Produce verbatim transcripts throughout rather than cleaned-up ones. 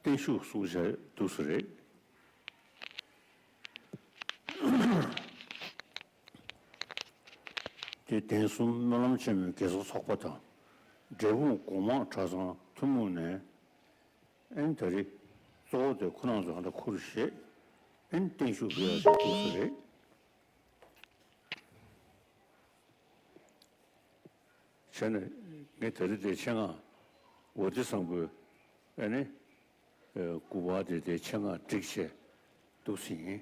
བརྟན་བཞུགས་གསུང་བྱས་འདུག་སེ་རེད། དེ་གདན་གསུམ་སྨོན་ལམ་ཆེན་མོའི་དགེ་རྩ་ཚོགས་པ་དང་། འབྲས་སྤུངས་སྒོ་མང་གྲྭ་ཚང་ཐུན་མོང་ནས། ཨན་ད་རེས་གཙོ་བོ་དེ་ཁོ་རང་ཚོ་ཧ་ད་ཁུར་བཞེས། ཨན་བརྟན་བཞུགས་ཕུལ་ཡག་ཞིག་འདུག་སེ་རེད། བྱས་ནས་ངས་ད་རེས་དེ་ཆེད་མངགས་ཝ་ཏི་བཟང་པོའི་ཨ་ནི་སྐུ་པར་དེ་དེ་ཆེད་མངགས་བསྒྲིགས་བྱས་འདུག་སེ་ཡིན།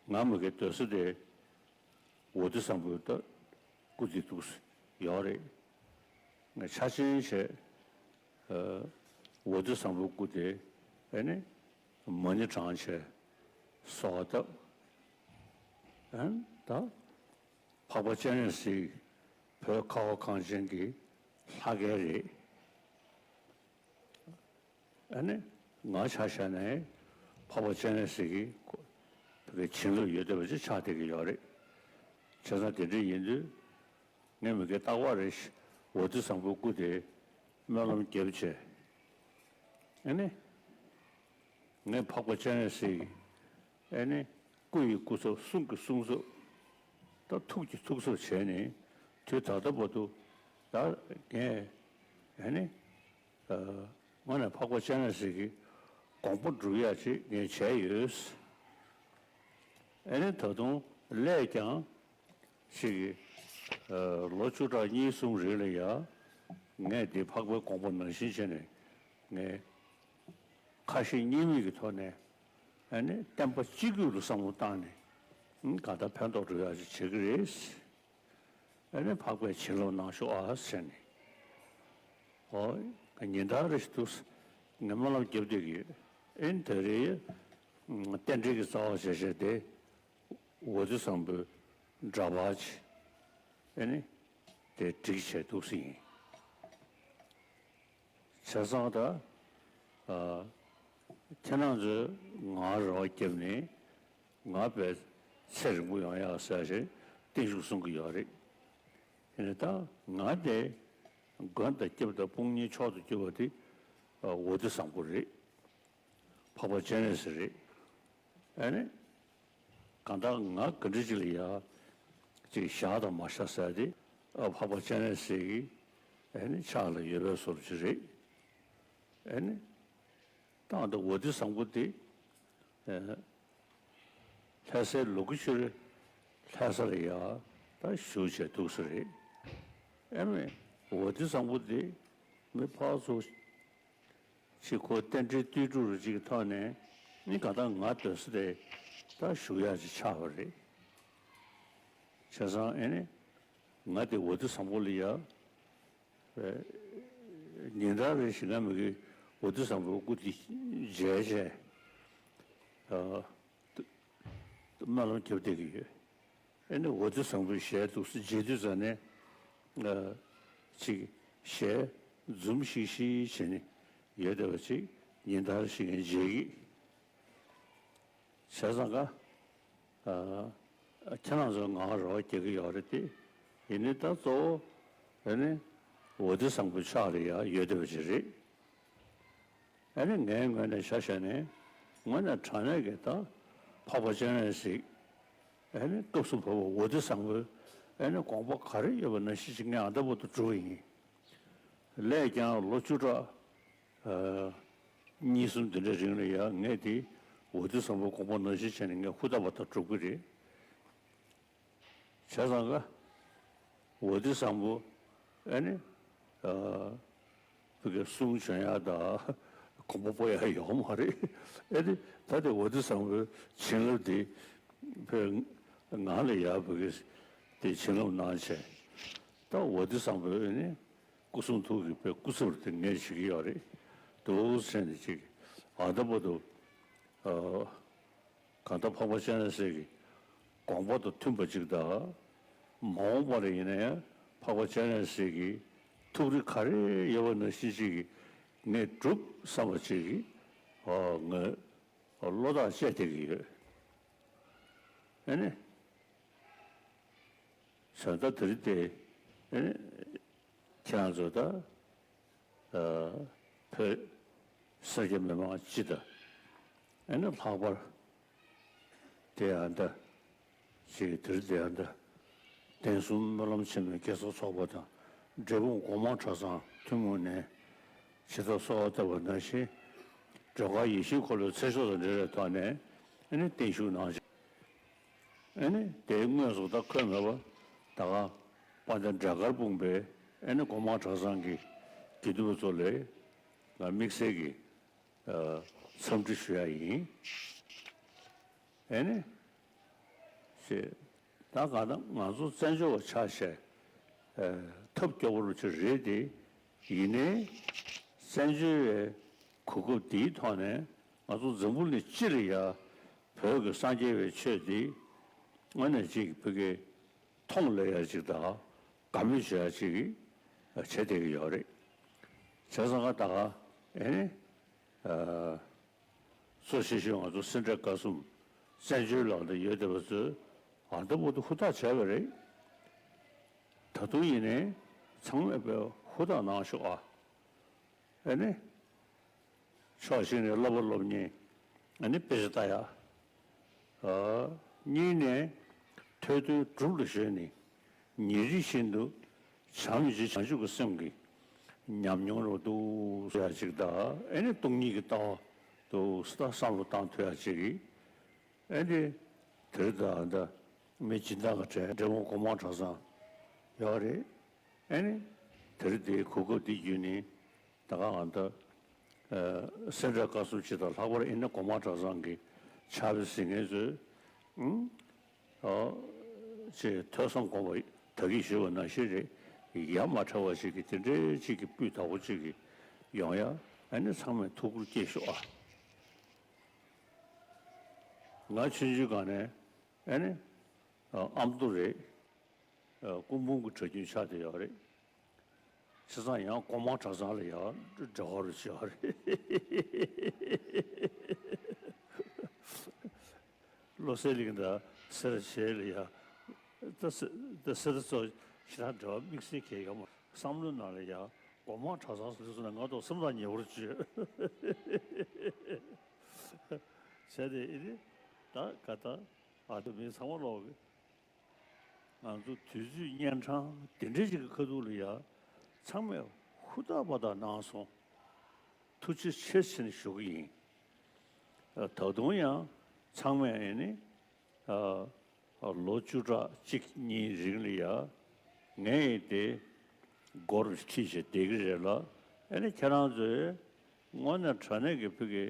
ང་མི་གི་སྡོད་ས་དེ་ཝ་ཏི་བཟང་པོའི་ད་སྐུ་དེ་འདུག་སེ་ཡོད་རེད། ང་ཆ་ཆེན་བྱས་ཝ་ཏི་བཟང་པོའི་སྐུ་དེ་ཨ་ནི་མ་ཎི་བགྲངས་བྱས་གསོལ་བ་བཏབ། ཨ་ནི་ད་འཕགས་པ་སྤྱན་རས་གཟིགས་བོད་ཁ་བ་གངས་ཅན་གྱི་ལྷ་སྐལ་རེད། ཨ་ནི་ང་ཆ་བཞག་ནས་འཕགས་པ་སྤྱན་རས་གཟིགས་ཀྱི་བོད་ཀྱི་བྱིན་རླབས་ཡོད་བསྡད་པ་ཅིག་ཆགས་བསྡད་ཀྱི་ཡོད་རེད། བྱས་ཙང་དེ་འདྲ་ཡིན་དུས་ངས་མི་གའི་རྟག་པར་རེ་ཞིག་ཝ་ཏི་བཟང་པོའི་སྐུ་དེ་སྨོན་ལམ་བརྒྱབ་བྱས། ཨ་ནི་ངས་འཕགས་པ་སྤྱན་རས་གཟིགས་ཨ་ནི་སྐུ་ཡི་སྐུ་ཚབ་གསུང་གི་གསུང་ཚབ་ད་ཐུགས་ཀྱི་ཐུགས་ཚབ་བྱས་ནས་དུས་ད་ལྟ་བར་དུ་ད་ངས་ཨ་ནི། དངོས་གནས་འཕགས་པ་སྤྱན་རས་གཟིགས་ཀྱི་དགོངས་པ་སྒྲུབ་ཡག་ཅིག་ངས་བྱས་ཡོད། ཨ་ནི་ད་དུང་སླད་ཀྱང་ཅིག་ལོ་བཅུ་ཕྲག་གཉིས་གསུམ་རིང་ལ་ཡང་ངས་འདི་འཕགས་པའི་དགོངས་པ་ནང་བཞིན་བྱས་ནས་ངས་ཁ་ཞེ་གཉིས་མེད་ཀྱི་ཐོག་ནས་ཨ་ནི་བསྟན་པ་གཅིག་གྱུར་དུ་བསམ་བློ་བཏང་ནས་གང་ལྟར་ཕན་ཐོགས་སྒྲུབ་ཡག་ཅིག་བྱེད་ཀྱི་རེད། ཨ་ནི་འཕགས་པས་བྱིན་རླབས་གནང་ཤོག་ཨ་ཟེར་ནས། ཨོ། ཉིན་ལྟར་རེ་ཞིག་ཏུ་ངས་སྨོན་ལམ་བརྒྱབ་བསྡད་ཀྱི་ཡོད། ཨ་ནི་ད་རེས་རྟེན་འབྲེལ་གྱི་རྩ་བ་བྱས་བྱས་ཏེ་ཝ་ཏི་བཟང་པོའི་འདྲ་པར་ཅིག་ཨ་ནི་དེ་བསྒྲིགས་བྱས་འདུག་སེ་ཡིན། བྱས་ཙང་ད་ཨ་ཁྱེད་རང་ཚོས་ང་རེ་བ་བརྒྱབ་ནས་ང་དཔེ་ཚེ་རིང་པོ་ཡོང་ཡག་ཟེར་བྱས་བརྟན་བཞུགས་གསུང་གི་ཡོད་རེད། དེ་ནས་ད་ང་དེ་མགོན་དང་སྐྱབས་དང་དཔུང་གཉེན་མཆོག་ཏུ་གྱུར་པ་དེ་ཝ་ཏི་བཟང་པོ་རེད། འཕགས་པ་སྤྱན་རས་གཟིགས་རེད། ཨ་ནི། གང་ལྟར་ང་ག་འདྲ་ཅིག་ལ་ཡ། ཅིག་བཞག་དང་མ་བཞག་ཟེར་ཏེ། ཨ་འཕགས་པ་སྤྱན་རས་གཟིགས་ཀྱི་ཨ་ནི་ཕྱག་ལ་ཡོད་པའི་བཟོ་འདྲ་ཅིག་རེད། ཨ་ནི། ད་ད་ཝ་ཏི་བཟང་པོ་དེ། ཨ་ལྷ་སའི་ལུ་གུ་ཆུ་རེ་ལྷ་ས་ལ་ཡ་ད་བཞུགས་བྱས་འདུག་སེ་རེད། ཨ་མས་ཝ་ཏི་བཟང་པོ་དེ་མི་ཕར་ཚུར་ཅིག་ཁོ་རྟེན་འབྲེལ་ལྟོས་གྲུབ་རུ་ཅིག་གི་ཐོག་ནས་ནི་གང་ལྟར་ང་སྡོད་ས་དེ་ད་བཞུགས་ཡག་ཅིག་ཆགས་པ་རེད། བྱས་ཙང་ཨ་ནི་ང་དེ་ཝ་ཏི་བཟང་པོ་ལ་ཡ། ཉིན་ལྟར་རེ་ཞིག་ང་མི་གི་ཝ་ཏི་བཟང་པོའི་སྐུ་དེ་མཇལ་བྱས། སྨོན་ལམ་བརྒྱབ་བསྡད་ཀྱི་ཡོད། ཨ་ནི་ཝ་ཏི་བཟང་པོའི་ཞལ་འདུག་སེ་མཇལ་དུས་ཙ་ནས་ཅིག་ཞལ་འཛུམ་ཤིག་ཤིག་བྱས་ནས་ཡོད་བསྡད་པ་ཅིག་ཉིན་ལྟར་ཞིག་ངས་མཇལ་གི། བྱས་ཙང་ཀ་ཁྱེད་རང་ཚོ་ང་རེ་བ་རྒྱག་གི་ཡོད་རེད་དེ། ཡིན་ནའི་ད་གཙོ་བོ་ཨ་ནི་ཝ་ཏི་བཟང་པོའི་ཕྱག་ལ་ཡ་ཡོད་བསྡད་པ་ཅིག་རེད། ཨ་ནི་ངའི་ངོས་ནས་ཆ་བཞག་ནས་དངོས་གནས་དྲང་གནས་ཀྱི་ད་འཕགས་པ་སྤྱན་རས་གཟིགས་ཨ་ནི་སྐབས་སུ་བབས་པ་ཝ་ཏི་བཟང་པོའི་ཨ་ནི་དགོངས་པ་ག་རེ་ཡོད་པ་ནང་བཞིན་ཅིག་ངས་ཨ་ད་བར་དུ་སྒྲུབ་པ་ཡིན། སླད་ཀྱང་ལོ་བཅུ་ཕྲག་གཉིས་གསུམ་དེ་འདྲའི་རིང་ལ་ཡང་ངས་དེ་ཝ་ཏི་བཟང་པོའི་དགོངས་པ་ནང་བཞིན་བྱས་ནས་ངས་ཧུར་ཐག་པ་དང་སྒྲུབ་ཀྱི་རེད། བྱས་ཙང་ཀ་ཝ་ཏི་བཟང་པོ་ཨ་ནི་བོད་ཀྱི་གསུང་བྱོན་ཡག་དང་དགོངས་པ་སྤོ་ཡག་ཡོད་མ་རེད། ཨ་ནི་ད་དེ་ཝ་ཏི་བཟང་པོའི་བྱིན་རླབས་དེ་བོད་ང་ལ་ཡག་བོད་ཀྱི་དེ་བྱིན་རླབས་གནང་བྱས། ད་ཝ་ཏི་བཟང་པོའི་ཨ་ནི། སྐུ་གསུང་ཐུགས་ཀྱི་དཔེ་སྐུ་ཚབ་དེ་ངས་བྱེད་ཀྱི་ཡོད་རེད། འདུག་བྱས་ནས་ཅིག་ཨ་ད་བར་དུ་གང་ལྟར་འཕགས་པ་སྤྱན་རས་གཟིགས་ཀྱི་དགོངས་པ་དང་མཐུན་པ་ཅིག་དང་། མ་འོངས་པར་ཡིན་ན་ཡང་འཕགས་པ་སྤྱན་རས་གཟིགས་ཀྱི་ཐུགས་རེ་ག་རེ་ཡོད་པ་ནང་བཞིན་ཅིག་ངས་སྒྲུབ་བསམ་པ་ཅིག་ངས་བློ་ཐག་བཅད་བསྡད་ཀྱི་ཡོད། ཨ་ནི། བྱས་ཙང་ད་དེ་རིང་དེ་ཨ་ནི་ཁྱེད་རང་ཚོ་ད་ བོད་སེར་སྐྱ་མི་མང་སྤྱི་དང་། ཨེ་ནི་ལྷག་པར་དེ་ཡང་འདི་ཅིག་དེར་དེ་ཡང་འདི་གདན་གསུམ་སྨོན་ལམ་ཆེན་མོའི་དགེ་ཚོགས་ཚོགས་པ་དང་། འབྲས་སྤུངས་སྒོ་མང་གྲྭ་ཚང་ཐུན་མོང་ནས་ཇི་ལྟར་གསོལ་བ་བཏབ་པ་ནང་བཞིན། སྒྲོལ་དཀར་ཡིད་བཞིན་འཁོར་ལོའི་ཚེ་ཆོག་དང་འབྲེལ་བའི་ཐོག་ནས་ཨེ་ནི་བརྟན་བཞུགས་གནང་ཞིང་། ཨེ་ནི་དེའི་དངོས་སུ་ད་འཁོད་མེད་པ་ད་ག་དཔལ་ལྡན་འབྲས་དཀར་སྤུངས་པའི་ཨེ་ནི་སྒོ་མང་གྲྭ་ཚང་གི་དགེ་འདུན་པ་ཚོ་ལ་ང་དམིགས་བསལ་གྱི་འཚམས་འདྲི་ཞུ་ཡ་ཡིན། ཨེ་ནི་ཞེས་ད་ག་ད་ང་ཚོ་བཙན་བྱོལ་བ་ཆགས་བྱས་ཐབས་སྐྱོ་པོ་རུ་ཆེ་རེད་དེ། ཡིན་ནའི་བཙན་བྱོལ་བའི་གོ་སྐབས་འདིའི་ཐོག་ནས་ང་ཚོ་འཛམ་བུ་གླིང་སྤྱི་ལ་ཡ་བོད་ཀྱི་སངས་རྒྱས་པའི་ཆོས་འདི་དངོས་གནས་ཅིག་བོད་ཀྱི་མཐོང་ལ་ཡ་ཅིག་དང་དགའ་མོས་བྱེད་ཡ་ཅིག་བྱེད་བསྡད་ཀྱི་ཡོད་རེད། བྱས་ཙང་ང་ད་ག་ཨེ་ནི་གཙོ་ཆེ་ཤོས་ང་ཚོ་སེ་འབྲས་དགའ་གསུམ་བཙན་བྱོལ་ལ་འདི་ཡོད་བསྡད་པ་ཚོས་ཨ་འདི་མོ་འདི་ཧུར་ཐག་བྱས་པ་རེད། ད་དུང་ཡིན་ནའི་ཚང་མས་དཔེ་ཧུར་ཐག་གནང་ཤོག་ཨ། ཨེ་ནི། ཕྱོགས་གཅིག་ནས་བསླབ་པ་སློབ་གཉེར། ཨ་ནི་དཔེ་ཆ་ལྟ་ཡག་ཨ། གཉིས་ནས་ཐོས་དོན་སྒྲུབ་ལ་གཞོལ་ནས་ཉིན་རེ་བཞིན་དུ་བྱམས་བརྩེ་བྱང་ཆུབ་ཀྱི་སེམས་ཀྱི་ཉམས་མྱོང་རུ་འདུག་ཟེར་ཡག་ཅིག་དང་། ཨེ་ནི་སྟོང་ཉིད་ཀྱི་ལྟ་བ་འདུག་ཟེར་བསམ་བློ་བཏང་ཐུབ་ཡག་ཅིག་ཨེ་ནི་དེར་ད་ད་མི་སྦྱིན་བདག་གི་གྲས་འབྲས་སྤུངས་སྒོ་མང་གྲྭ་ཚང་ཡོད་རེད། ཨེ་ནི་དེར་དེའི་གོ་སྐབས་འདི་བརྒྱུད་ནས། ད་ག་ང་ད་སེ་འབྲས་དགའ་གསུམ་སྤྱི་དང་། ལྷག་པར་ཨེ་ནི་སྒོ་མང་གྲྭ་ཚང་གི་ཕྱག་དཔེ་གཟིགས་མཁན་ཚོས་ཨང་ཨ་ཅེས་ཐོས་བསམ་སྒོམ་པ་ད་གིན་ཞུས་པ་ནང་བཞིན་རེད། ཡ་མ་བྲལ་བ་ཞིག་གི་དེ་འདྲའི་ཅིག་གི་སྤུས་དག་པོ་ཅིག་གི་ཡོང་ཡ་ཨེ་ནི་ཚང་མས་ཐུགས་ཁུར་བསྐྱེད་ཤོག་ཨ། ང་ཆུང་ཆུང་སྒང་ནས་ཨེ་ནི་ཨ་ཨ་མདོ་རེད། ཨ་སྐུ་འབུམ་གྱི་གྲྭ་རྒྱུན་ཆགས་བསྡད་ཡོད་རེད། བྱས་ཙང་ཡང་སྒོ་མང་གྲྭ་ཚང་ལ་ཡང་འབྲེལ་བ་རུ་བྱས་པ་རེད། བློ་གསལ་གླིང་དང་སེ་ར་བྱེས་ལ་ཡང་ད་སེ་ད་སེ་ར་ཚོ་ཞེ་དྲག་འབྲེལ་བ་དམིགས་བསལ་གང་ཡང་ཡོད་མ་རེད། བསམ་བློའི་ནང་ལ་ཡང་སྒོ་མང་གྲྭ་ཚང་ཟེར་སོང་ན་ང་ཏོག་སེམས་ཐག་ཉེ་བོར་བྱོས། བྱས་ཏེ་ཨེ་ནི་ད་ག་ད་ཨ་ད་མི་ཚང་མ་ལོག་གི་ང་ཚོ་དུས་ཚོད་གཉན་འཕྲང་དེ་འདྲ་ཞིག་གི་ཁ་ཐུག་ལ་ཡ་ཚང་མས་ཧུར་ཐག་པ་ཐག་གནང་སོང་། ཐུགས་རྗེ་ཆེ་ཟེར་ནས་ཞུ་གི་ཡིན། ད་དུང་ཡང་ཚང་མས་ཨེ་ནི་ལོ་བཅུ་ཕྲག་གཅིག་གཉིས་རིང་ལ་ཡ་ངས་ཡིན་ཏེ་སྒོར་ཁྲིད་བྱས་བསྡད་ཀྱི་རེད་ལ། ཨེ་ནི་ཁྱེད་རང་ཚོས་དངོས་གནས་དྲང་གནས་ཀྱི་བོད་ཀྱི་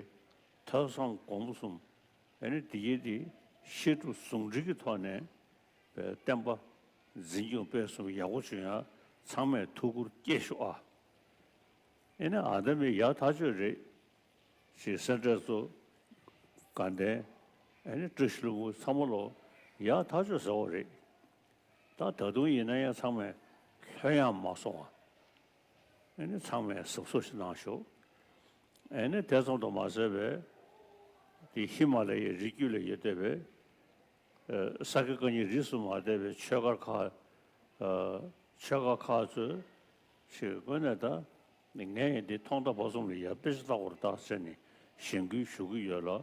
ཐོས་བསམ་སྒོམ་གསུམ་ཨེ་ནི་འདི་ཡིན་ཏེ་བཤད་སྒྲུབ་ཟུང་འབྲེལ་གྱི་ཐོག་ནས། བསྟན་པ་འཛིན་སྐྱོང་སྤེལ་གསུམ་ཡག་པོ་བྱུང་ཡ་ཚང་མས་ཐུགས་ཁུར་བསྐྱེད་ཤོག་ཨ། ཨེ་ནི་ཨ་ད་མི་ཡག་ཐག་ཆོད་རེད། ཞེས་སེ་འབྲས་ཚོ་དགའ་ལྡན་ཨེ་ནི་བཀྲ་ཤིས་ལྷུན་པོ་ཚང་མ་ལོ་ཡག་ཐག་ཆོད་ཟེར་བ་རེད། ད་ད་དུང་ཡིན་ན་ཡང་ཚང་མས་ལྷོད་ཡངས་མ་སོང་བ། ཨེ་ནི་ཚང་མས་གཟབ་གཟབ་ཞིག་གནང་ཤོག་ཨེ་ནི་དེ་ཙམ་དུ་མ་ཟད་པའི་དེ་ཧི་མ་ལ་ཡའི་རི་རྒྱུད་ལ་ཡོད་བསྡད་པའི་ས་དགེ་བཀའ་རྙིང་རིས་སུ་མ་ཆད་པའི་ཆོས་སྒར་ཁག་ཆོས་སྒར་ཁག་ཚོས་ཞིག་དངོས་གནས་ད་ངས་འདི་ཐོག་མཐའ་བར་གསུམ་ལ་ཡ་དཔེ་ཆ་ལྟ་བར་བལྟ་ཟེར་ནས་གཞེན་སྐུལ་ཞུ་གི་ཡོད་ལ།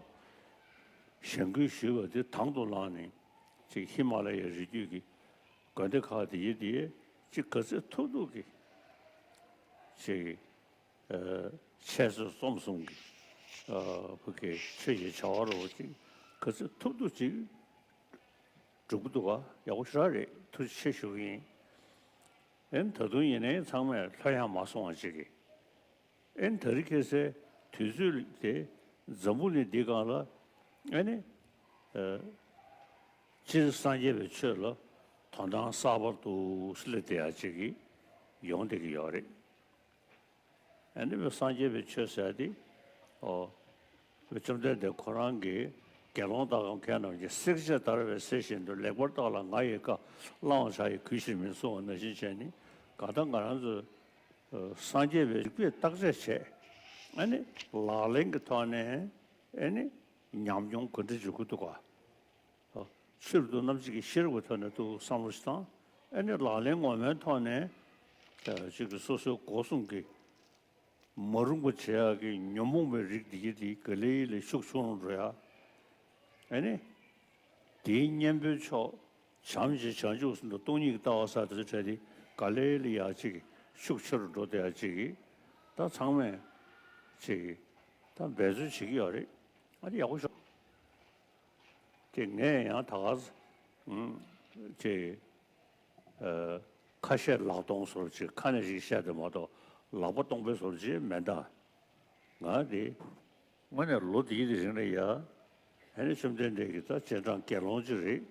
གཞེན་སྐུལ་ཞུས་པ་དེ་དང་དུ་བླངས་ནས་ཅིག་ཧི་མ་ལ་ཡའི་རི་རྒྱུད་ཀྱི་དགོན་སྡེ་ཁག་དེ་ཡི་དེ་ཅིག་ག་ཚོད་ཐུབ་ཐུབ་ཀྱིས་ཅིག་འཆད་རྩོད་རྩོམ་གསུམ་གྱི་བོད་ཀྱི་ཆོས་ཀྱི་བྱ་བ་རོགས་ཅིག་ག་ཚོད་ཐུབ་ཐུབ་ཅིག་སྒྲུབ་ཀྱི་འདུག་ག་ཡག་པོ་ཞེ་དྲག་རེད། ཐུགས་རྗེ་ཆེ་ཞུ་གི་ཡིན། ཨེ་ནི་ད་དུང་ཡིན་ནའི་ཚང་མས་ལྷོད་ཡངས་མ་སོང་བ་ཅིག་གིས། ཨེ་ནི་ད་རེས་ཁ་སང་དུས་ཚོད་དེ་འཛམ་བུ་གླིང་འདིའི་སྒང་ལ་ཨེ་ནི་སྤྱིར་སངས་རྒྱས་པའི་ཆོས་ལ་དོ་སྣང་གསར་པ་འདུག་སླེབས་བསྡད་ཡག་ཅིག་གིས་ཡོང་བསྡད་ཀྱི་ཡོད་རེད། ཨ་ནི་སངས་རྒྱས་པའི་ཆོས་ཟེར་ཏེ། ཨོ། བཅོམ་ལྡན་འདས་ཁོ་རང་གིས་དགེ་སློང་དག་གམ་མཁས་རྣམས་ཀྱིས། བསྲེགས་བཅད་བརྡར་བའི་གསེར་བཞིན་དུ། ལེགས་པར་བརྟགས་ལ་ང་ཡི་བཀའ། བླང་བྱ་ཡི་གུས་ཕྱིར་མིན། གསུངས་པ་ནང་བཞིན་བྱས་ནས་གང་ལྟར་ང་རང་ཚོས་སངས་རྒྱས་པའི་རིགས་པས་བརྟག་དཔྱད་བྱས། ཨ་ནི་ལག་ལེན་གྱི་ཐོག་ནས་ཨ་ནི་ཉམས་མྱོང་ག་འདྲ་འཇུག་གི་འདུག་ག་ཆོས་རབ་ཏུ་རྣམ་འབྱེད་ཀྱི་ཤེས་རབ་ཀྱི་ཐོག་ནས་ཏུ་བསམ་བློ་ཞིག་བཏང་། ཨ་ནི་ལག་ལེན་ངོ་མའི་ཐོག་ནས་ཅིག་གི་སོ་སོའི་སྒོ་གསུམ་གྱི་ མ་རུངས་པ་བྱེད་ཡག་གི་ཉོན་མོངས་པའི་རིགས་འདི་གི་དེ་ག་ལེ་ལེ་ཤུགས་ཆུང་རུ་འགྲོ་ཡ། ཨེ་ནི། དེའི་གཉེན་པོའི་མཆོག་བྱམས་ཞེས་བྱང་ཆུབ་སེམས་དང་སྟོང་ཉིད་ཀྱི་ལྟ་བ་ཟེར་དེ་ཚོའི་གྲས་དེ་ག་ལེ་ལེ་ཡ་གཅིག་གི་ཤུགས་ཆེ་རུ་འགྲོ་བསྡད་ཡ་གཅིག་གི། ད་ཚང་མས་གཅིག་གི་ད་འབད་རྩོལ་བྱེད་ཀྱི་ཡོད་རེད། ཨ་ནི་ཡག་པོ་ཤོག་དེ་ངས་ཡང་ད་ག་ཚོད་ཅིག་ཁ་བཤད་ལག་སྟོང་བཟོ་འདྲ་ཅིག་ཁ་ནས་ཅིག་བཤད་དེ་མ་གཏོགས་ལག་པ་སྟོང་པའི་བཟོ་འདྲ་ཅིག་མེད་ད། ང་དེ་དངོས་གནས་ལོ་འདིའི་རིང་ལ་ཡ་ཨ་ནི་བཅོམ་ལྡན་འདས་ཀྱི་ད་རྗེས་འབྲང་དགེ་སློང་ཅིག་རེད།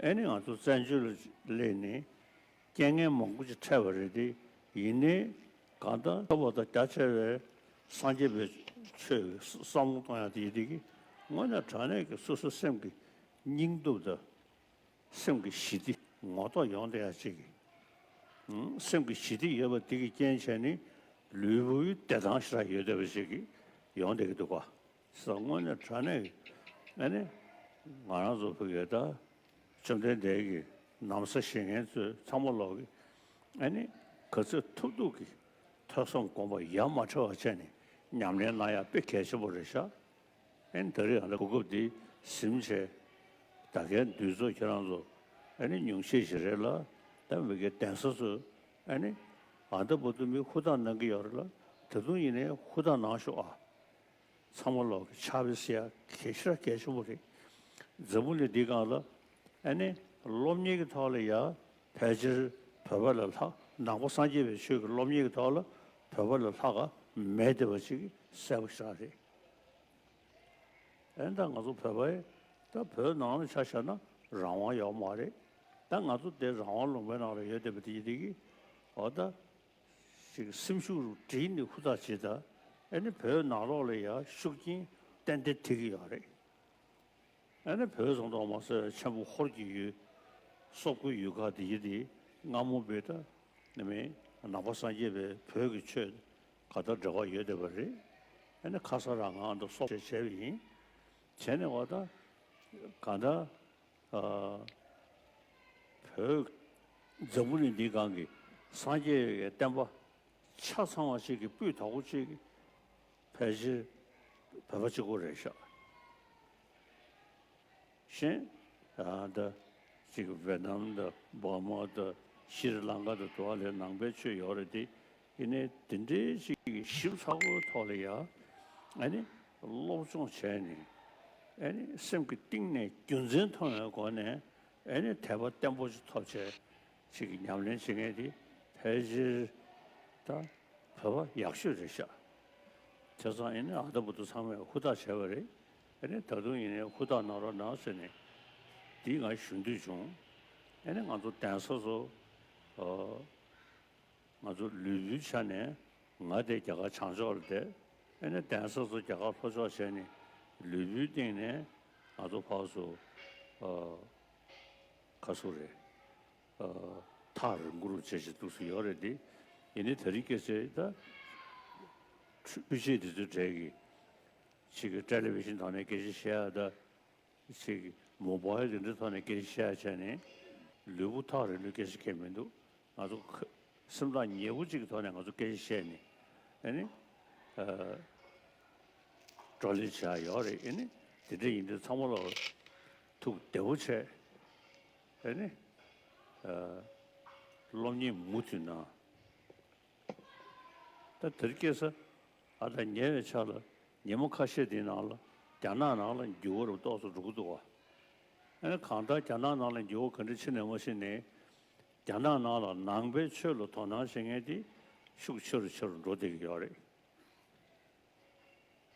ཨེ་ནི་ང་ཚོ་བཙན་བྱོལ་ལ་སླེབས་ནས་རྐྱེན་ངན་མང་པོ་ཅིག་འཕྲད་པ་རེད་དེ། ཡིན་ནའི་གང་ལྟར་ཁྱབ་པ་དང་རྒྱ་ཆེ་བའི་སངས་རྒྱས་པའི་ཆོས་ཀྱི་བསམ་བློ་གཏོང་ཡག་དེ་ཡིན་དེ་གི་དངོས་གནས་དྲང་གནས་ཀྱི་སོ་སོའི་སེམས་ཀྱི་སྙིང་སྟོབས་དང་སེམས་ཀྱི་ཞི་བདེ་ངོ་ཐོག་ཡོང་བསྡད་ཡག་ཅིག་གི་སེམས་ཀྱི་ཞི་བདེ་ཡོད་པ་དེ་གི་རྐྱེན་བྱས་ནས་ལུས་པོའི་བདེ་ཐང་ཞེ་དྲག་ཡོད་བསྡད་པ་ཞིག་གི་ཡོང་བསྡད་ཀྱི་འདུག་ག་ས་དངོས་གནས་དྲང་གནས་ཀྱི་ཨ་ནི་ང་རང་ཚོ་ཕ་གིའི་ད་བཅོམ་ལྡན་འདས་ཀྱི་ན་བཟའ་བཞེས་མཁན་ཚོས་ཚང་མ་ལོག་གི་ཨ་ནི་ག་ཚོད་ཐུབ་ཐུབ་ཀྱི་ཐོས་བསམ་སྒོམ་པ་ཡ་མ་བྲལ་བ་བྱས་ནས་ཉམས་ལེན་གནང་ཡ་དཔེ་གལ་ཆེན་པོ་རེད་ཤག་ཨ་ནི་ད་རེས་ང་ཚོ་གོ་སྐབས་འདི་ཟིན་བྱས་ད་གའི་འདུས་ཚོགས་ཁྱེད་རང་ཚོ་ཨ་ནི་ཉུང་ཤས་ཤིག་རེད་ལ། ད་མི་སྒེར་གདན་ས་ཚོས་ཨ་ནི་ཨ་ད་བར་དུ་མི་ཧུར་ཐག་གནང་གི་ཡོད་རེད་ལ། ད་དུང་ཡིན་ནའི་ཧུར་ཐག་གནང་ཤོག་ཨ། ཚང་མ་ལོག་གི་ཕྱག་དཔེ་ཟེར་ཡ་གལ་ཆེ་ར་གལ་ཆེན་པོ་རེད། འཛམ་བུ་གླིང་འདིའི་སྒང་ལ་ཨ་ནི་སློབ་གཉེར་གྱི་ཐོག་ལ་ཡ་ཕལ་ཆེར་བོད་པ་ལས་ལྷག་ནང་པ་སངས་རྒྱས་པའི་ཆོས་ཀྱི་སློབ་གཉེར་གྱི་ཐོག་ལ་བོད་པ་ལས་ལྷག་ག་མེད་བསྡད་པ་ཅིག་གསལ་པོ་ཞེ་དྲག་རེད། ཨེ་ད་ང་ཚོ་བོད་པའི་ད་བོད་ནང་ལ་ཆ་བཞག་ན་རང་དབང་ཡོད་མ་རེད། ད་ང་ཚོ་དེ་རང་དབང་ལུང་པའི་ནང་ལ་ཡོད་བསྡད་པ་དེ་ཡིན་དེ་གི་འོ་ད་ཅིག་སེམས་ཤུགས་རུ་བསྒྲིལ་ནས་ཧུར་ཐག་བྱེད་ད། ཨེ་ནི་བོད་ནང་ལོགས་ལ་ཡ་ཤུགས་རྐྱེན་ཏན་ཏན་ཐེབས་ཀྱི་ཡོད་རེད། ཨ་ནི་བོད་ཙམ་དུ་མ་ཟད་ཆེན་པོ་ཧོར་གྱི་ཡུལ། སོག་པོའི་ཡུལ་ཁག་དེ་ཡི་དེ་སྔ་མོ་བོད་ད་ནི་མིན་ནང་པ་སངས་རྒྱས་པའི་བོད་ཀྱི་ཆོས་ག་ད་འབྲེལ་བ་ཡོད་བསྡད་པ་རེད། ཨ་ནི་ཁ་ས་ར་ང་འདི་སོག་བྱས་བྱས་པ་ཡིན། བྱས་ནས་བ་ད་ག་ད་ཨ་བོད་འཛམ་བུ་གླིང་འདིའི་སྒང་གི་སངས་རྒྱས་ཀྱི་བསྟན་པ་ཆ་ཚང་བ་ཅིག་གི་སྤུས་དག་པོ་ཅིག་གི་ཕལ་ཆེར་བོད་པ་གཅིག་པོ་རེད་ཤག་གཞན་ཨ་ད་ཅིག་ཝེ་ནམ་དང་འབར་མ་དང་ཤྲི་ལང་ཀ་དང་དུ་བ་ལས་ནང་པའི་ཆོས་ཡོད་རེད་དེ། ཡིན་ནའི་དེ་འདྲའི་ཅིག་གི་ཞིབ་ཚགས་པོའི་ཐོག་ལ་ཡ་ཨ་ནི་སློབ་སྦྱོང་བྱས་ནས་ཨ་ནི་སེམས་ཀྱི་གཏིང་ནས་རྒྱུ་མཚན་མཐོང་བའི་སྒོ་ནས་ཨ་ནི་དད་པ་བརྟན་པོ་ཅིག་ཐོབ་བྱས་ཅིག་གི་ཉམས་ལེན་བྱེད་མཁན་དེ་ཕལ་ཆེར་ད་བོད་པ་ཡག་ཤོས་རེད་ཤག་བྱས་ཙང་ཨ་ནི་ཨ་ད་བར་དུ་ཚང་མས་ཧུར་ཐག་བྱས་པ་རེད། ཨ་ནི་ད་དུང་ཡིན་ནའི་ཧུར་ཐག་གནང་རོགས་གནང་ཟེར་ནས་འདི་ང་ཞུ་འདོད་བྱུང་། ཨ་ནི་ང་ཚོ་གདན་ས་ཚོ་ཨ། ང་ཚོ་ལུས་པོའི་ཆ་ནས་ང་དེ་རྒྱ་གར་བྱང་ཕྱོགས་ལ་བསྡད། ཨ་ནི་གདན་ས་ཚོ་རྒྱ་གར་ལྷོ་ཕྱོགས་བྱས་ནས་ལུས་པོའི་སྟེང་ནས་ང་ཚོ་ཕར་ཚུར་ཨ་ག་ཚོད་རེད། ཨ་ཐག་རིང་པོ་རུ་བྱས་བྱས་འདུག་སེ་ཡོད་རེད་དེ། ཡིན་ནའི་ད་རིང་ཁ་སང་ད་འཕྲུལ་ཆས་དེ་ཚོའི་གྲས་ཀྱི་ཅིག་གི་ཊེ་ལི་བི་ཤིན་ཐོག་ནས་སྐད་ཆ་བཤད་ཡ་ད། ཅིག་མོ་བྷའིལ་དེ་འདྲའི་ཐོག་ནས་སྐད་ཆ་བཤད་བྱས་ནས་ལུས་པོ་ཐག་རིང་ལོས་སྐད་ཆ་གལ་མི་འདུག་ང་ཚོ་ཁ་སེམས་ཐག་ཉེ་པོ་ཅིག་གི་ཐོག་ནས་ང་ཚོ་སྐད་ཆ་བཤད་ནས་ཨ་ནི་ཨ་བགྲོ་གླེང་བྱེད་ཡ་ཡོད་རེད། ཨ་ནི་དེ་འདྲ་ཡིན་དུས་ཚང་མ་ལ་ཐུགས་བདེ་པོ་བྱས་ཨ་ནི་ཨ་སློབ་གཉེར་མུ་མཐུད་གནང་། ད་དེར་སྐྱེས་ས་ཨ་ད་ཉེ་བའི་ཆར་ལ་ཉི་མ་ཁ་ཤས་དེའི་ནང་ལ་རྒྱ་ནག་ནང་ལ་འགྱུར་བ་རུ་ཏོག་ཙམ་འགྲོ་གི་འདུག་བ། ཨ་ནི་གང་ལྟར་རྒྱ་ནག་ནང་ལ་འགྱུར་བ་ག་འདྲ་ཕྱིན་ནས་མ་ཕྱིན་ནས་རྒྱ་ནག་ནང་ལ་ནང་པའི་ཆོས་ལ་དོ་སྣང་བྱེད་མཁན་དེ་ཤུགས་ཆེ་རུ་ཆེ་རུ་འགྲོ་བསྡད་ཀྱི་ཡོད་རེད།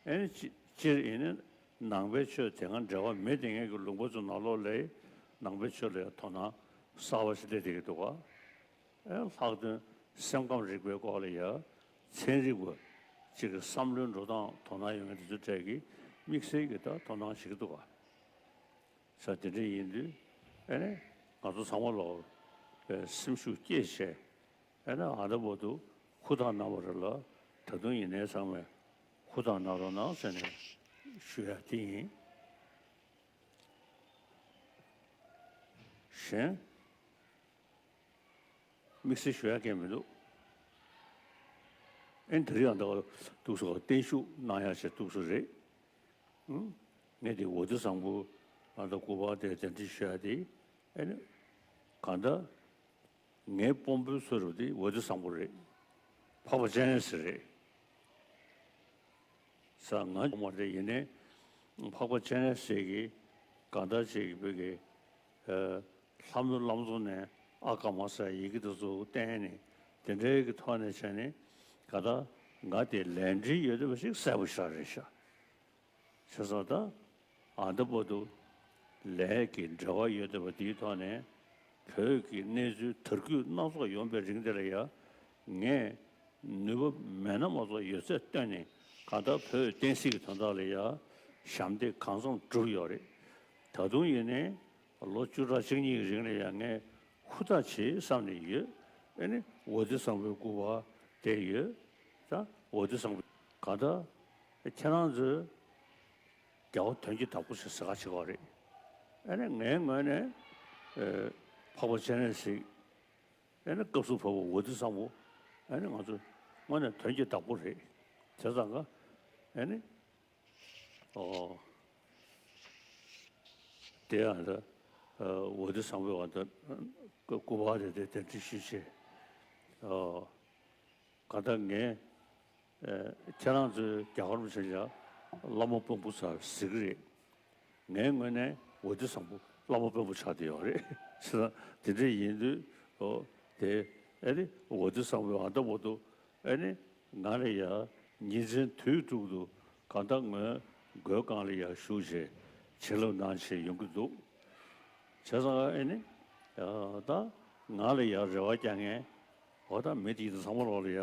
ཨེ་ནི་སྤྱི་སྤྱིར་ཡིན་ན་ནང་པའི་ཆོས་དེ་སྔ་འབྲེལ་བ་མེད་དེ་ངེད་ཀྱི་ལུང་པ་ཚོ་ནང་ལོགས་ལ་ནང་པའི་ཆོས་ལ་ཡང་དོ་སྣང་གསར་པ་ཞིག་སླེབས་བསྡད་ཀྱི་འདུག་ག་ཨེ་ལྷག་དོན་སེམས་ཁམས་རིག་པའི་སྐོར་ལ་ཡང་ཚན་རིག་པ་གཅིག་གི་བསམ་བློའི་འགྲོ་སྟངས་དོ་སྣང་ཡོད་མཁན་དེ་ཚོའི་གྲས་ཀྱིས་དམིགས་བསལ་གྱི་ད་དོ་སྣང་བྱེད་ཀྱི་འདུག་ག་ས་དེ་འདྲ་ཡིན་དུས་ཨེ་ནི་ང་ཚོ་ཚང་མ་ལོག་པའི་སེམས་ཤུགས་བསྐྱེད་བྱས། ཨེ་ན་ཨ་ད་བར་དུ་ཧུར་ཐག་གནང་བ་རེད་ལ། ད་དུང་ཡིན་ནའི་ཚང་མས་ཧུར་ཐག་གནང་རོགས་གནང་ཟེར་ནས་ཞུ་ཡ་དེ་ཡིན། གཞན་དམིགས་བསལ་ཞུ་ཡ་གང་མི་འདུག་ཨེ་དེ་རིང་ཡང་ད་འདུག་སེ་བརྟན་བཞུགས་གནང་ཡག་བྱས་འདུག་སེ་རེད། ཨུ། ངས་དེ་ཝ་ཏི་བཟང་པོ་ཨ་ད་སྐུ་པར་དེ་གདན་འདྲེན་ཞུ་ཡག་དེ། ཨེ་ནི་གང་ལྟར་ངའི་དཔོན་པོའི་ཚོད་རུ་དེ་ཝ་ཏི་བཟང་པོ་རེད། འཕགས་པ་སྤྱན་རས་གཟིགས་རེད། ས་ང་མ་རེད། ཡིན་ནའི་འཕགས་པ་སྤྱན་རས་གཟིགས་ཀྱིས་གང་ལྟར་ཅིག་བོད་ཀྱི་ཨ་ལྷ་མོའི་བླ་མཚོ་ནས་ཨ་ཀ་མ་ཟེར་ཡི་གེ་དེ་ཚོ་བསྟན་ནས་དེ་འདྲའི་གི་ཐོག་ནས་བྱས་ནས་གང་ལྟར་ང་དེ་ལས་འབྲེལ་ཡོད་བསྡད་པ་ཞིག་གསལ་པོ་ཞེ་དྲག་རེད་ཤག་བྱས་ཙང་ད་ཨ་ད་བར་དུ་ལས་ཀྱི་འབྲེལ་བ་ཡོད་བསྡད་པ་དེའི་ཐོག་ནས་བོད་ཀྱི་གནས་ཚུལ་དར་རྒུད་སྣ་ཚོགས་ཡོང་པའི་རིང་དེ་ལ་ཡང་ངས་ནུས་པ་མེད་ན་མ་གཏོགས་ཡོད་ཚད་བཏོན་ནས་གང་ལྟར་བོད་བསྟན་སྲིད་ཀྱི་དོན་དག་ལ་ཡང་ཞབས་འདེགས་གང་འཚམ་བསྒྲུབས་ཡོད་རེད། ད་དུང་ཡིན་ནའི་ལོ་བཅུ་ཕྲག་གཅིག་གཉིས་ཀྱི་རིང་ལ་ཡང་ངས་ཧུར་ཐག་བྱེད་བསམ་ནས་ཡོད། ཨེ་ནི་ཝ་ཏི་བཟང་པོའི་སྐུ་པར་དེ་ཡོད། ད་ཝ་ཏི་བཟང་པོ་གང་ལྟར་ཁྱེད་རང་ཚོས་རྒྱལ་བ་དོན་གྱི་བདག་པོ་ཞེས་ཟེར་ག་བྱེད་ཀྱི་ཡོད་རེད། ཨ་ནི་ངའི་ངོས་ནས་ཨེ་འཕགས་པ་སྤྱན་རས་གཟིགས། ཨ་ནི་སྐབས་སུ་བབས་པ་ཝ་ཏི་བཟང་པོ། ཨ་ནི་ང་ཚོ་དངོས་གནས་དོན་གྱི་བདག་པོ་རེད། བྱས་ཙང་ཀ་ཨ་ནི་ཨོ་དེ་ཡང་ད་ཝ་ཏི་བཟང་པོའི་བ་ད་སྐུ་པར་དེ་དེ་གདན་འདྲེན་ཞུས་བྱས། ཨོ་གང་ལྟར་ངས་ཨེ་ཁྱེད་རང་ཚོའི་རྒྱ་གར་མི་ཆ་ཡ་བླ་མ་དཔོན་པོ་ཚོ་ཟེར་གི་རེད། ངའི་ངོས་ནས་ཝ་ཏི་བཟང་པོ་བླ་མ་དཔོན་པོ་ཆགས་བསྡད་ཡོད་རེད། བྱས་ཙང་དེ་འདྲ་ཡིན་དུས་ཨོ་དེ་ཨེ་ནི་ཝ་ཏི་བཟང་པོས་ཨ་ད་བར་དུ་ཨེ་ནི་ང་ལ་ཡ་ཉིན་མཚན་དུས་དྲུག་ཏུ་གང་ལྟར་ངའི་མགོན་སྒང་ལ་ཡ་བཞུགས་བྱས་བྱིན་རླབས་གནང་བྱས་ཡོང་གི་འདུག་བྱས་ཙང་ཨེ་ནི་ད་ང་ལ་ཡ་རེ་བ་རྒྱག་མཁན་འོ་ད་མི་དེ་ཚོ་ཚང་མ་ལོག་ལ་ཡ།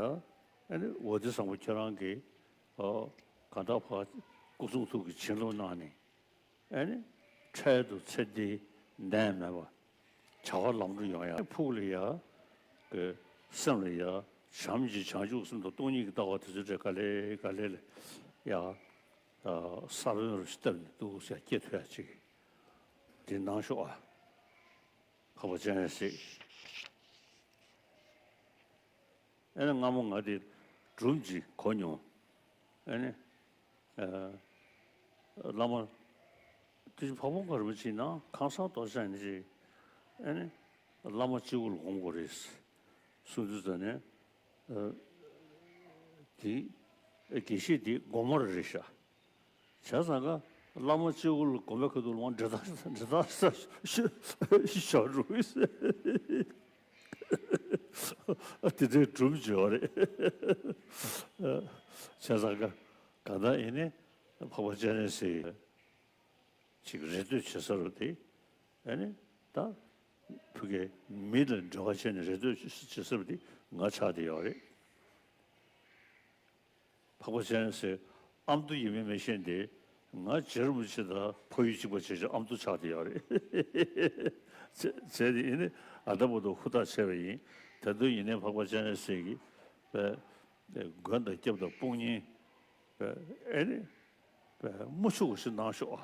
ཨ་ནི་ཝ་ཏི་བཟང་པོ་ཁྱེད་རང་གིས་ཨོ་གང་ལྟར་ཕར་སྐུ་གསུང་ཐུགས་ཀྱི་བྱིན་རླབས་གནང་ནས་ཨ་ནི་འཕྲལ་དུ་ཚེ་འདི་ནད་མེད་པ་བྱ་བ་ལམ་འགྲོ་ཡོང་ཡ། ཕུགས་ལ་ཡ་གི་སེམས་ལ་ཡ་བྱམས་ཀྱི་བྱང་ཆུབ་སེམས་དང་སྟོང་ཉིད་ཀྱི་ལྟ་བ་དེ་ཚོ་འདྲ་ག་ལེ་ག་ལེ་ལ་ཡ་ས་བོན་རུ་ཞིག་བཏབ་ནས་འདུག་ཟེར་སྐྱེ་ཐུབ་ཡ་ཅིག་དེ་གནང་ཤོག་ཨ། འཕགས་པ་སྤྱན་རས་གཟིགས། ཨེ་ནི་སྔ་མོ་ང་དེ་སྒྲུང་ཅིག་གོ་མྱོང་། ཨེ་ནི་ཨ་བླ་མ་དེ་ཅི་འཕགས་པ་མགོན་རིན་པོ་ཆེ་ནང་ཁང་གསར་གཏོར་བྱ་ཡིན་ཅིག་ཨེ་ནི་བླ་མ་སྤྱི་བོ་ལ་སྒོམ་དགོས་རེད་གསུངས་དུས་ཙ་ནས་ཨ་དེ་དགེ་བཤེས་དེ་དགོངས་པ་རེད་ཤག་བྱས་ཙང་ཀ་བླ་མ་སྤྱི་བོ་ལ་སྒོམ་པའི་ཁ་ཐུག་ལ་འབྲི་སྟངས་འབྲི་སྟངས་ཤོར་འགྲོ་གི་ཟེར། དེ་འདྲའི་སྒྲུང་བརྗོད་པ་རེད། བྱས་ཙང་ཀ་གང་ལྟར་ཡིན་ནའི་འཕགས་པ་སྤྱན་རས་གཟིགས་ཅིག་རེ་ལྟོས་བྱེད་ས་རུ་དེ་ཨ་ནི་ད་ཕ་གི་མི་ལ་འབྲེལ་བ་བྱས་ནས་རེ་ལྟོས་བྱེད་ས་རུ་དེ་ང་ཆགས་བསྡད་ཡོད་རེད། འཕགས་པ་སྤྱན་རས་གཟིགས་ཨ་མདོ་ཡིན་མིན་མི་ཤེས་ཏེ་ང་རྗེ་རིན་པོ་ཆེ་དང་ཕ་ཡུལ་གཅིག་པ་བྱས་ཙང་ཨ་མདོ་ཆགས་བསྡད་ཡོད་རེད། བྱས་བྱས་ཏེ་ཡིན་ནའི་ཨ་ད་བར་དུ་ཧུར་ཐག་བྱས་པ་ཡིན། ད་དུང་ཡིན་ནའི་འཕགས་པ་སྤྱན་རས་གཟིགས་ཀྱིས་པའི་མགོན་དང་སྐྱབས་དང་དཔུང་གཉེན་པའི་ཨེ་ནི་པའི་མུ་ཆུ་བ་ཞིག་གནང་ཤོག་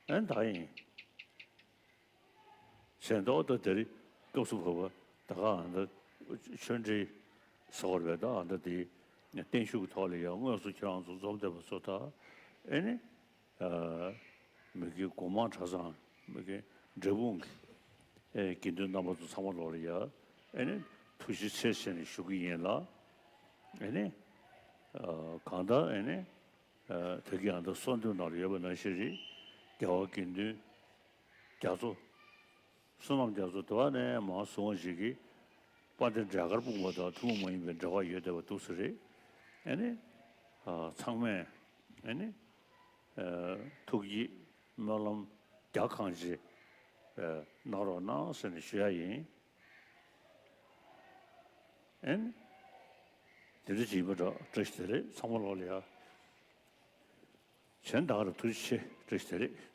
ཨ། ཨེ་ད་ཡིན། གཞན་དག་ད་དེ་རིང་སྐབས་སུ་བབས་པ་ད་ག་ཨ་ད་ཆོས་འབྲེལ་ཟེར་བ་རེད་པས། ད་ཨ་ད་དེ་བརྟན་བཞུགས་ཀྱི་ཐོག་ལ་ཡང་དངོས་སུ་ཁྱེད་རང་ཚོ་འཛོམས་བསྡད་པ་ཚོ་ད་ཨེ་ནི་ཨ་མི་དགེ་སྒོ་མང་གྲྭ་ཚང་མི་དགེ་འབྲས་སྤུངས་ཀྱི་ཨེ་དགེ་འདུན་རྣམ་པ་ཚོ་ཚང་མ་ལོག་ལ་ཡ་ཨེ་ནི་ཐུགས་རྗེ་ཆེ་ཟེར་ནས་ཞུ་གི་ཡིན་ལ། ཨེ་ནི་ཨ་གང་ལྟར་ཨེ་ནི་ཨ་ད་གིན་ཨ་ད་གསོལ་འདེབས་ནང་ལ་ཡོད་པ་ནང་བཞིན་རེད། རྒྱལ་བ་དགེ་འདུན་རྒྱ་མཚོ། བསོད་ནམས་རྒྱ་མཚོ་དེ་བ་ནས་མར་བཟུང་བ་ཞིག་གིས་དཔལ་ལྡན་འབྲས་དཀར་སྤུངས་པ་དང་ཐུན་མོང་མ་ཡིན་པའི་འབྲེལ་བ་ཡོད་བསྡད་པ་འདུག་ས་རེད། ཨེ་ནི། ཨ་ཚང་མས་ཨེ་ནི། ཨ་ཐུགས་བསྐྱེད་སྨོན་ལམ་རྒྱ་གང་ཆེ་ཨ་གནང་རོགས་གནང་ཟེར་ནས་ཞུ་ཡ་ཡིན། ཨེ་ནི། དེ་འདྲ་ཅིག་ཡིན་པ་འདྲ། བཀྲ་ཤིས་བདེ་ལེགས་ཚང་མ་ལོག་ལ་ཡ། གཞན་དག་ལ་ཐུགས་རྗེ་ཆེ། བཀྲ་ཤིས་བདེ་ལེགས།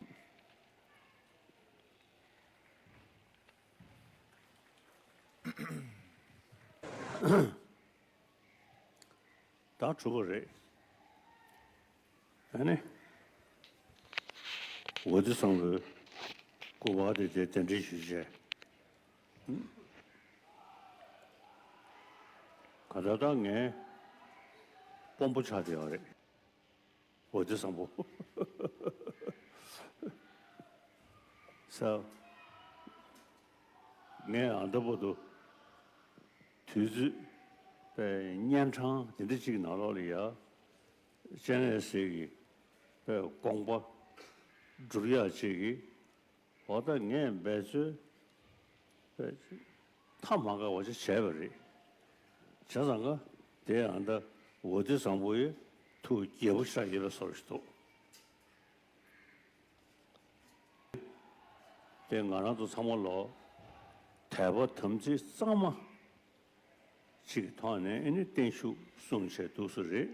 ད་གྲུབ་པ་རེད། ཨ་ནི། ཝ་ཏི་བཟང་པོའི་སྐུ་པར་དེ་དེ་གདན་འདྲེན་ཞུས་བྱས། ད་ལྟ་ངའི་དཔོན་པོ་ཆགས་བསྡད་ཡོད་རེད། འོ་དེ་བཟང་པོ། ས། ངས་ཨ་ད་བར་དུ་དུས་ཚོད་པའི་གཉན་འཕྲང་དེ་འདྲ་ཅིག་ནང་ལོགས་ལ་ཡ། སྤྱན་རས་གཟིགས་ཀྱི་པའི་དགོངས་པ་སྒྲུབ་ཡག་ཅིག་གི། འོ་ད་ངས་འབད་རྩོལ་པའི་ཐབས་མ་འགག་པ་ཅིག་བྱས་པ་རེད། བྱས་ཙང་ཀ་དེ་ཨ་ད་འོ་དེ་བཟང་པོ་ཡི་ཐུགས་དགྱེས་པོ་ཞེ་དྲག་ཡོད་པའི་བཟོ་ཞིག་འདུག་དེ་ང་རང་ཚོ་ཚང་མ་ལོ་དད་པ་དམ་ཚིག་གཙང་མ་ཅིག་གི་ཐོག་ནས་ཨེ་ནི་བརྟན་བཞུགས་གསུང་བྱས་འདུག་སེ་རེད།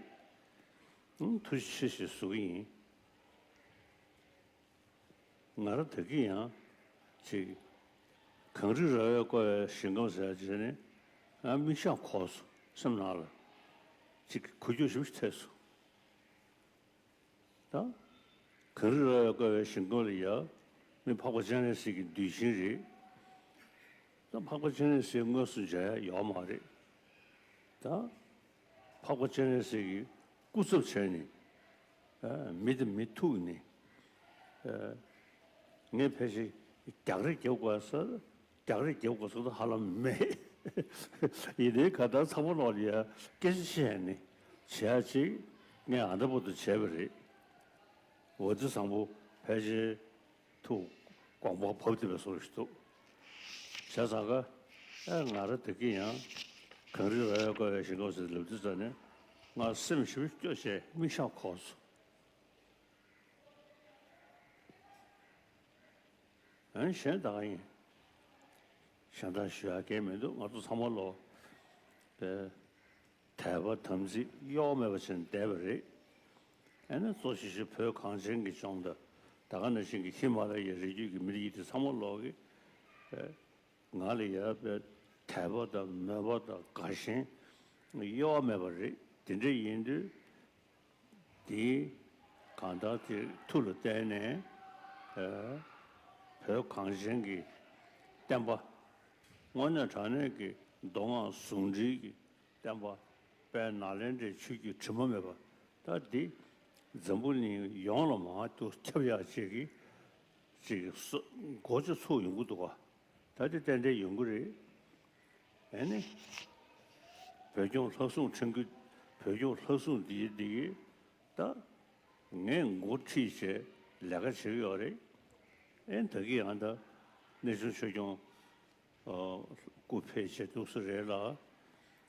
ཨང་། ཐུགས་རྗེ་ཆེ་ཞེས་ཞུ་གི་ཡིན། ང་རང་ད་གིན་ཡང་ཅིག་གངས་རི་ར་བས་བསྐོར་བའི་ཞིང་ཁམས་ཟེར་ཡག་ཅིག་ནས་ང་མིག་ཤེལ་འཁོར་སོང་། སེམས་ནང་ལ་ཅིག་འགུལ་སྐྱོད་ཞིག་ཐེབས་སོང་། ད་གངས་རི་ར་བས་བསྐོར་བའི་ཞིང་ཁམས་ལ་ཡ་མི་འཕགས་པ་སྤྱན་རས་གཟིགས་ཀྱི་གདུལ་ཞིང་རེད། ད་འཕགས་པ་སྤྱན་རས་གཟིགས་དངོས་སུ་མཇལ་ཡག་ཡོད་མ་རེད། ད་འཕགས་པ་སྤྱན་རས་གཟིགས་ཀྱི་སྐུ་ཚབ་བྱས་ནས་ཨ་མི་དང་མི་ཐུག་ནས་ཨ་ངས་ཕལ་ཆེར་རྒྱག་རེས་རྒྱབ་དགོས་ས། རྒྱག་རེས་རྒྱབ་དགོས་ས་ད་ཧ་ལམ་མེད། ཡིན་ནའི་གང་ལྟར་ཚང་མ་ལོག་ལ་ཡ་སྐད་ཆ་བཤད་ནས་བྱེད་ཡག་ཅིག་ངས་ཨ་ད་བར་དུ་བྱས་པ་རེད། འོ་དེ་བཟང་པོ་ཕལ་ཆེར་ཐུགས་དགོངས་པ་བབས་བསྡད་པའི་བཟོ་ཞིག་འདུག་བྱས་ཙང་ཀ་ཨེ་ང་རང་ད་གིན་ཡང་གངས་རི་ར་བས་བསྐོར་བའི་ཞིང་ཁམས་ཟེར་ལབ་དུས་ཙ་ནས་ང་སེམས་ཞེ་པོ་སྐྱོ་བྱས་མིག་ཤེལ་འཁོར་སོང་། ཨ་ནི་གཞན་ད་ག་ཡིན། གཞན་དག་ཞུ་ཡག་གང་ཡང་མི་འདུག་ང་ཚོ་ཚང་མ་ལོ་པའི་དད་པ་དམ་ཚིག་གཡོ་བ་མེད་པ་བྱས་ནས་བསྡད་པ་རེད། ཨ་ནི་གཙོ་ཆེ་ཤོས་བོད་གངས་ཅན་གྱི་ལྗོངས་དང་ད་ག་ནང་བཞིན་གྱི་ཧི་མ་ལ་ཡའི་རི་རྒྱུད་ཀྱི་མི་རིགས་དེ་ཚང་མ་ལོག་གི་ང་ལ་ཡོད་པའི་དད་པ་དང་མོས་པ་དང་དགའ་ཞེན་གཡོ་བ་མེད་པ་རེད། དེ་འདྲ་ཡིན་དུས་དེ་གང་ལྟར་དེ་ཐུགས་ལ་བརྟེན་ནས་ཨ་བོད་གངས་ཅན་གྱི་བསྟན་པ་དངོས་གནས་དྲང་གནས་ཀྱི་མདོ་སྔགས་ཟུང་འབྲེལ་གྱི་བསྟན་པ་དཔལ་ནཱ་ལེནྡྲའི་ཆོས་བརྒྱུད་དྲི་མ་མེད་པ་ད་འདི་འཛམ་བུ་གླིང་ཡོངས་ལ་མར་དུ་ཁྱབ་ཡག་ཅིག་གི་ཅིག་སོ་འགོ་ཅིག་ཚུགས་ཡོང་གི་འདུག་ག་ད་འདི་ཏན་ཏན་ཡོང་གི་རེད། ཨེ་ནི། བོད་སྐྱོང་ལྷ་སྲུང་ཁྲིམས་ཀྱི་བོད་སྐྱོང་ལྷ་སྲུང་འདི་འདི་གི་ད་ངས་འགོ་ཁྲིད་བྱས་ལས་ཀ་བྱེད་ཀྱི་ཡོད་རེད། ཨེ་ད་གི་ཡང་ད་གནས་ཆུང་ཆོས་སྐྱོང་སྐུ་ཕེབས་བྱས་འདུག་སེ་རེད་ལ།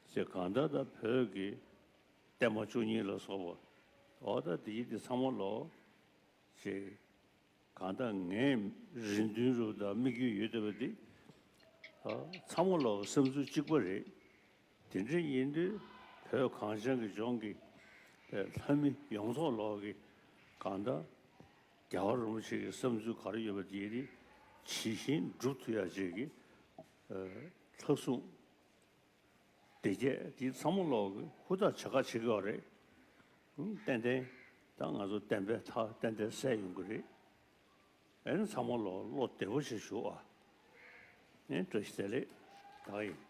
ཅེས་གང་ལྟར་ད་བོད་ཀྱི་བསྟན་པ་བཅུ་གཉིས་ལ་སོགས་པ་འོ་ད་འདི་འདི་ཚང་མ་ལོ་ཅེས། གང་ལྟར་ངས་རེ་འདུན་རུ་དང་དམིགས་ཡུལ་ཡོད་བསྡད་པ་འདི་ཨ་ཚང་མ་ལོག་བསམ་ཚུལ་གཅིག་པ་རེད། དེ་འདྲ་ཡིན་དུས་བོད་གངས་ཅན་གྱི་ལྗོངས་ཀྱི་ལྷ་མི་ཡོངས་རྫོགས་ལོག་གི་གང་ལྟར་རྒྱལ་བ་རིན་པོ་ཆེ་གི་བསམ་ཚུལ་ག་རེ་ཡོད་པ་དེ་ནི་ཇི་བཞིན་སྒྲུབ་ཐུབ་ཡག་ཅིག་གི་ལྷ་སྲུང་སྡེ་བརྒྱད་འདི་ཚང་མ་ལོག་གི་ཧུར་ཐག་བྱེད་ཁ་བྱེད་ཀྱི་ཡོད་རེད། ཧུམ། ཏན་ཏན་ད་ང་ཚོ་བསྟན་པའི་མཐའ་ཏན་ཏན་གསལ་ཡོང་གི་རེད། ཨེ་ནི་ཚང་མ་ལོག་བློ་བདེ་པོ་ཞིག་ཞུ་ཨ། ཨེ་བཀྲ་ཤིས་བདེ་ལེགས་ད་ཡིན།